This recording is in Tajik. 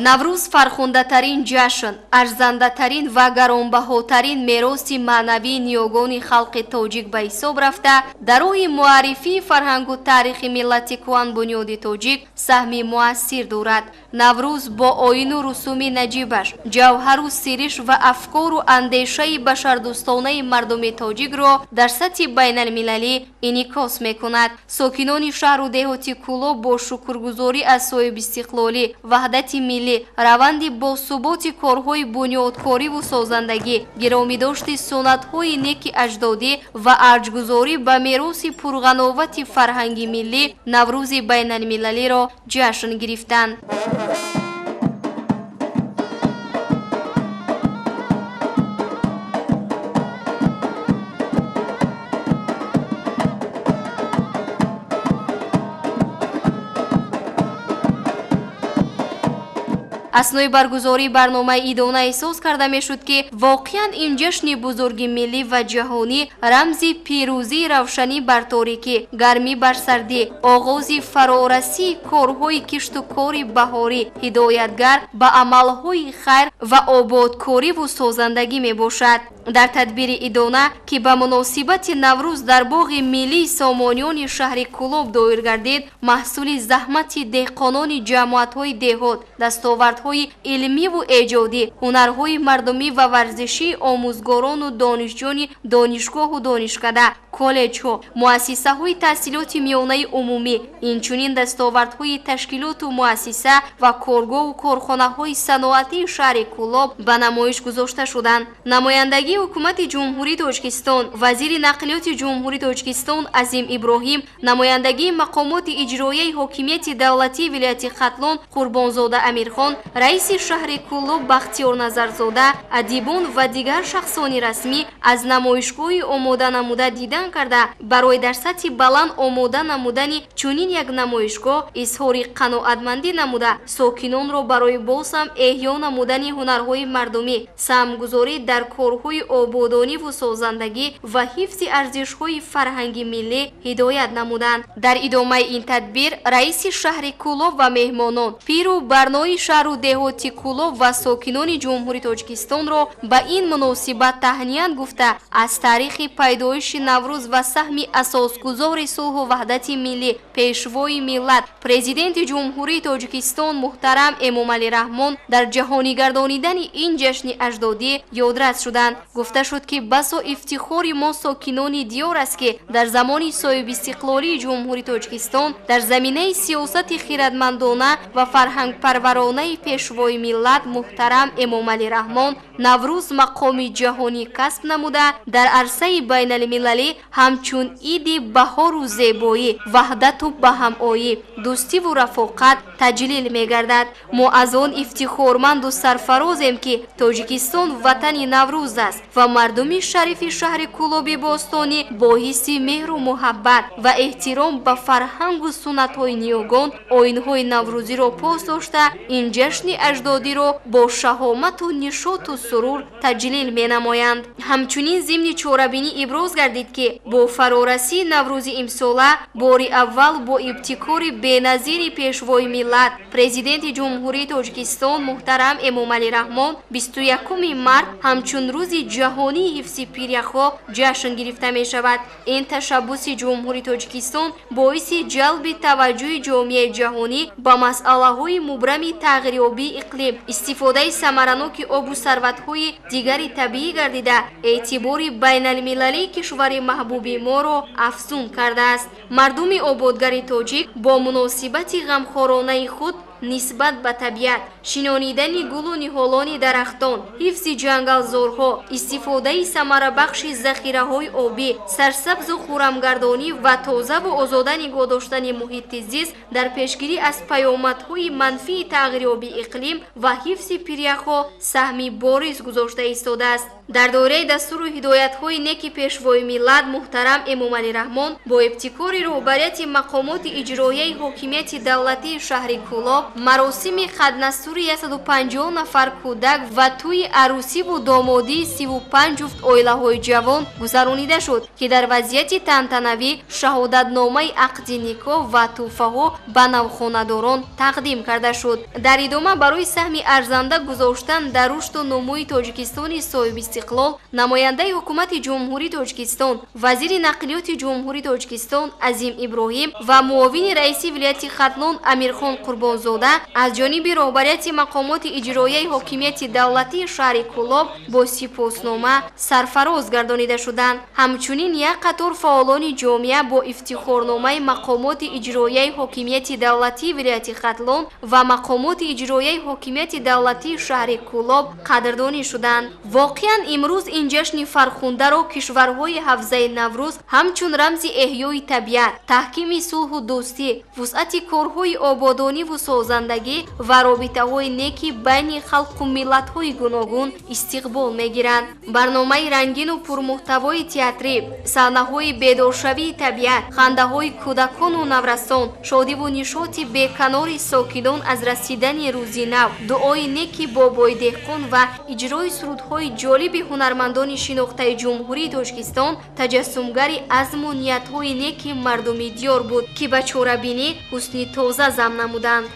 Наврӯз фархундатарин ҷашн, арзандатарин ва гаронбаҳотарин мероси маънавии ниёгони халқи тоҷик ба ҳисоб рафта, дар роҳи муаррифии фарҳангу таърихи миллати куҳанбунёди тоҷик саҳми муассир дорад. Наврӯз бо оину русуми наҷибаш, ҷавҳару сириш ва афкору андешаи башардӯстонаи мардуми тоҷикро дар сатҳи байналмилалӣ инъикос мекунад. Сокинони шаҳру деҳоти Кӯлоб бо шукргузорӣ аз соҳибистиқлолӣ, ваҳдати миллӣ, раванди босуботи корҳои бунёдкориву созандагӣ, гиромидошти суннатҳои неки аҷдодӣ ва арҷгузорӣ ба мероси пурғановати фарҳанги миллӣ Наврӯзи байналмилалиро ҷашн гирифтанд. Аснои баргузории барномаи идона эҳсос карда мешуд, ки воқеан ин ҷашни бузурги миллӣ ва ҷаҳонӣ рамзи пирӯзии равшанӣ бар торикӣ, гармӣ бар сардӣ, оғози фарорасии корҳои кишту кори баҳорӣ, ҳидоятгар ба амалҳои хайр ва ободкориву созандагӣ мебошад. Дар тадбири идона, ки ба муносибати Наврӯз дар боғи миллии сомониёни шаҳри Кӯлоб доир гардид, маҳсули заҳмати деҳқонони ҷамоатҳои деҳот, дастовардҳои илмиву эҷодӣ, ҳунарҳои мардумӣ ва варзишии омӯзгорону донишҷӯёни донишгоҳу донишкада, коллеҷҳо, муассисаҳои таҳсилоти миёнаи умумӣ, инчунин дастовардҳои ташкилоту муассиса ва коргоҳу корхонаҳои саноатии шаҳри Кӯлоб ба намоиш гузошта шуданд. Намояндагии ҳукумати Ҷумҳурии Тоҷикистон, вазири нақлиёти Ҷумҳурии Тоҷикистон Азим Иброҳим, намояндагии мақомоти иҷроияи ҳокимияти давлатии вилояти Хатлон Қурбонзода Амирхон, раиси шаҳри Кӯлоб Бахтиёр Назарзода, адибон ва дигар шахсони расмӣ аз намоишгоҳи омода намуда дидан карда, барои дар сатҳи баланд омода намудани чунин як намоишгоҳ изҳори қаноатмандӣ намуда, сокинонро барои боз ҳам эҳё намудани ҳунарҳои мардумӣ, саҳмгузорӣ дар корҳои ободониву созандагӣ ва ҳифзи арзишҳои фарҳанги миллӣ ҳидоят намуданд. Дар идомаи ин тадбир раиси шаҳри Кӯлоб ва меҳмонон, пиру барнои шаҳру деҳоти Кӯлоб ва сокинони Ҷумҳурии Тоҷикистонро ба ин муносибат таҳният гуфта, аз таърихи пайдоиши Наврӯз ва саҳми асосгузори сулҳу ваҳдати миллӣ, пешвои миллат, Президенти Ҷумҳурии Тоҷикистон муҳтарам Эмомалӣ Раҳмон дар ҷаҳонигардонидани ин ҷашни аҷдодӣ ёдрас шуданд. Гуфта шуд, ки басо ифтихори мо сокинони диёр аст, ки дар замони соҳибистиқлолии Ҷумҳурии Тоҷикистон дар заминаи сиёсати хирадмандона ва фарҳангпарваронаи пешвои миллат муҳтарам Эмомалӣ Раҳмон Наврӯз мақоми ҷаҳонӣ касб намуда, дар арсаи байналмилалӣ ҳамчун иди баҳору зебоӣ, ваҳдату баҳамоӣ, дӯстиву рафоқат таҷлил мегардад. Мо аз он ифтихорманду сарфарозем, ки Тоҷикистон ватани Наврӯз аст ва мардуми шарифи шаҳри Кӯлоби бостонӣ бо ҳисси меҳру муҳаббат ва эҳтиром ба фарҳангу суннатҳои ниёгон оинҳои наврӯзиро пос дошта, ин ҷашни аҷдодиро бо шаҳомату нишоту сурур таҷлил менамоянд. Ҳамчунин зимни чорабинӣ иброз гардид, ки бо фарорасии Наврӯзи имсола бори аввал бо ибтикори беназири пешвои миллат, Президенти Ҷумҳурии Тоҷикистон муҳтарам Эмомалӣ Раҳмон 21 март ҳамчун рӯзи ҷаҳонии ҳифзи пиряхҳо ҷашн гирифта мешавад. Ин ташаббуси Ҷумҳурии Тоҷикистон боиси ҷалби таваҷҷӯҳи ҷомеаи ҷаҳонӣ ба масъалаҳои мубрами тағйирёбии иқлим, истифодаи самараноки обу сарватҳои дигари табиӣ гардида, эътибори байналмилалии кишвари маҳбуби моро афзун кардааст. Мардуми ободгари тоҷик бо муносибати ғамхоронаи худ нисбат ба табиат, шинонидани гулу ниҳолони дарахтон, ҳифзи ҷангалзорҳо, истифодаи самарабахши захираҳои обӣ, сарсабзу хуррамгардонӣ ва тозаву озода нигоҳ доштани муҳити зист дар пешгирӣ аз паёмадҳои манфии тағйирёбии иқлим ва ҳифзи пиряхҳо саҳми бориз гузошта истодааст. Дар доираи дастуру ҳидоятҳои неки пешвои миллат муҳтарам Эмомалӣ Раҳмон бо ибтикори роҳбарияти мақомоти иҷроияи ҳокимияти давлатии шаҳри Кӯлоб маросими хатнастури дастури 150 нафар кӯдак ва тӯи арӯсиву домодии 35 ҷуфт оилаҳои ҷавон гузаронида шуд, ки дар вазъияти тантанавӣ шаҳодатномаи ақди никоҳ ва тӯҳфаҳо ба навхонадорон тақдим карда шуд. Дар идома барои саҳми арзанда гузоштан дар рушду нумӯи Тоҷикистони соҳибистиқлол намояндаи ҳукумати Ҷумҳурии Тоҷикистон, вазири нақлиёти Ҷумҳурии Тоҷикистон Азим Иброҳим ва муовини раиси вилояти Хатлон Амирхон Қурбонзода аз ҷониби роҳбарияти мақомоти иҷроияи ҳокимияти давлатии шаҳри Кӯлоб бо сипоснома сарфароз гардонида шуданд. Ҳамчунин як қатор фаъолони ҷомеа бо ифтихорномаи мақомоти иҷроияи ҳокимияти давлатии вилояти Хатлон ва мақомоти иҷроияи ҳокимияти давлатии шаҳри Кӯлоб қадрдонӣ шуданд. Воқеан, имрӯз ин ҷашни фархундаро кишварҳои ҳавзаи Наврӯз ҳамчун рамзи эҳёи табиат, таҳкими сулҳу дӯстӣ, вусъати корҳои ободониву созандагӣ ва робитаҳои неки байни халқу миллатҳои гуногун истиқбол мегиранд. Барномаи рангину пурмуҳтавои театрӣ, саҳнаҳои бедоршавии табиат, хандаҳои кӯдакону наврасон, шодиву нишоти беканори сокинон аз расидани рӯзи нав, дуои неки бобои деҳқон ва иҷрои сурудҳои ҷолиби ҳунармандони шинохтаи Ҷумҳурии Тоҷикистон таҷассумгари азму ниятҳои неки мардуми диёр буд, ки ба чорабинӣ ҳусни тоза зам намуданд.